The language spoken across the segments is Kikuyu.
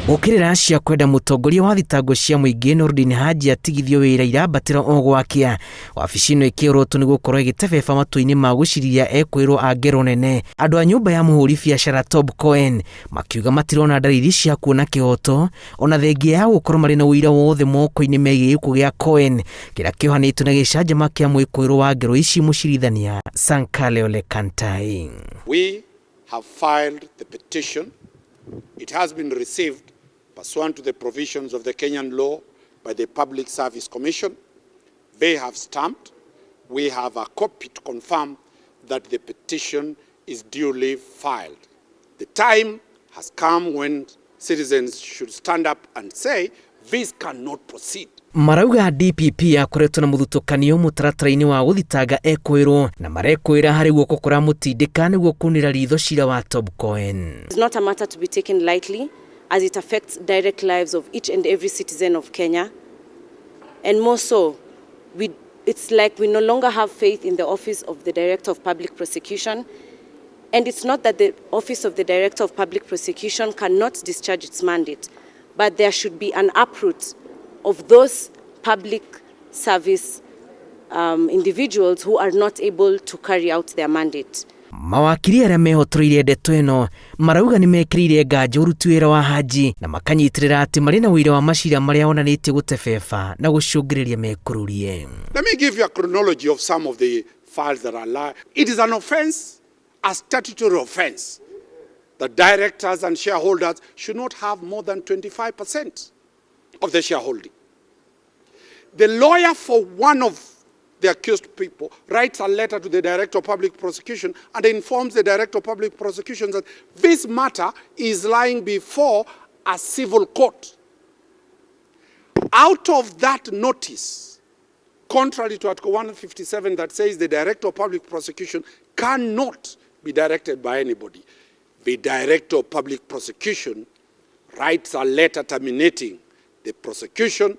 Gũkĩrĩra cia kwenda mũtongoria wa thitango cia mũingĩ Nurdin Haji atigithio wĩra irambatĩra o gwakĩa. Wabici ĩno ĩkĩorotwo nĩ gũkorwo ĩgĩtebeba matua-inĩ ma gũcirithia ekwĩrwo a ngero nene. Andũ a nyũmba ya mũhũri biacara Tob Cohen makiuga matirona ndariri cia kuona kĩhoto ona thengia ya gũkorwo marĩ na ũira wothe moko-inĩ megiĩ gĩkuũ gĩa Cohen kĩrĩa kĩohanĩtio na gĩcanjama kĩa mwĩkũĩrwo wa ngero ici mũcirithania Sankale Ole Kantai. We have filed the petition. It has been received pursuant to the provisions of the Kenyan law by the Public Service Commission. They have stamped. We have a copy to confirm that the petition is duly filed. The time has come when citizens should stand up and say, this cannot proceed. Marauga DPP akoretwo na mũthutũkanio mũtaratara-inĩ wa gũthitanga ekwĩrwo na marekwĩra harĩ guoko kũramũtindĩka nĩguo kunĩra ritho cira wa Tob Cohen. It's not a matter to be taken lightly, as it affects direct lives of each and every citizen of Kenya. And more so, it's like we no longer have faith in the office of the Director of Public Prosecution. And it's not that the office of the Director of Public Prosecution cannot discharge its mandate, but there should be an uproot of those public service individuals who are not able to carry out their mandate. Mawakiri arĩa mehotoreire ndeto ĩno marauga nĩ mekĩrĩire nganja ũruti wĩra wa Haji na makanyitĩrĩra atĩ marĩ na ũira wa macira marĩa onanĩtie gũtebeba na gũcũngĩrĩria mekũrũrie. Let me give you a chronology of some of the files that are live. It is an offense, a statutory offense, that directors and shareholders should not have more than 25% of the shareholding. The lawyer for one of the accused people writes a letter to the Director of Public Prosecution and informs the Director of Public Prosecution that this matter is lying before a civil court. Out of that notice, contrary to Article 157 that says the Director of Public Prosecution cannot be directed by anybody, the Director of Public Prosecution writes a letter terminating the prosecution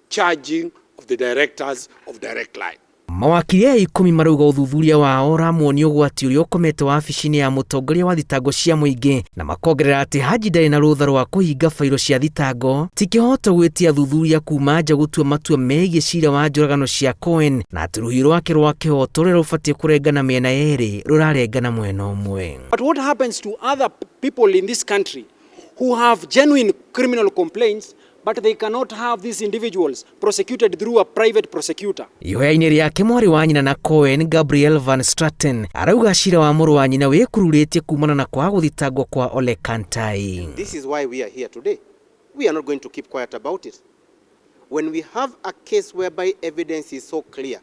charging of the directors of Direct Line. Mawakiri aya 10 marauga ũthuthuria wao ũramuonia ũgwati ũrĩa ũkomete wabici-inĩ ya mũtongoria wa thitango cia mũingĩ na makongerera atĩ Haji ndarĩ na rũtha rwa kũhinga bairo cia thitango, ti kĩhoto gwĩtia athuthuria kuma nja gũtua matua megiĩ cira wa njũragano cia Cohen na atĩ rũhiũ rwake rwa kĩhoto rũrĩa rũbatiĩ kũrengana mĩena yerĩ rũrarengana mwena ũmwe. But what happens to other people in this country who have genuine criminal complaints, but they cannot have these individuals prosecuted through a private prosecutor? Ihoya-inĩ rĩake mwarĩ wa nyina na Cohen, Gabriel Van Straten, arauga cira wa mũrũ wa nyina wĩkururĩtie kumana na kwaga gũthitangwo kwa Ole Kantai. This is why we are here today. We are not going to keep quiet about it. When we have a case whereby evidence is so clear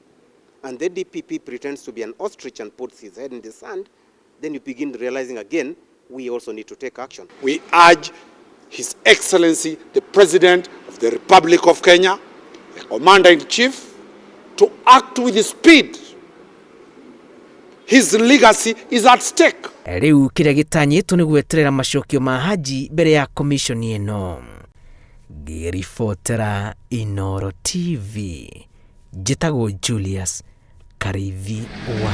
and the DPP pretends to be an ostrich and puts his head in the sand, then you begin realizing again we also need to take action. We urge His Excellency, the President of the Republic of Kenya, the Commander-in-Chief, to act with speed. His legacy is at stake. Rĩu kĩrĩa gĩtanyĩtwo nĩ gweterera macokio ma Haji mbere ya komishoni ĩno. Ngĩribotera Inooro TV, njĩtagwo Julius Karithi wa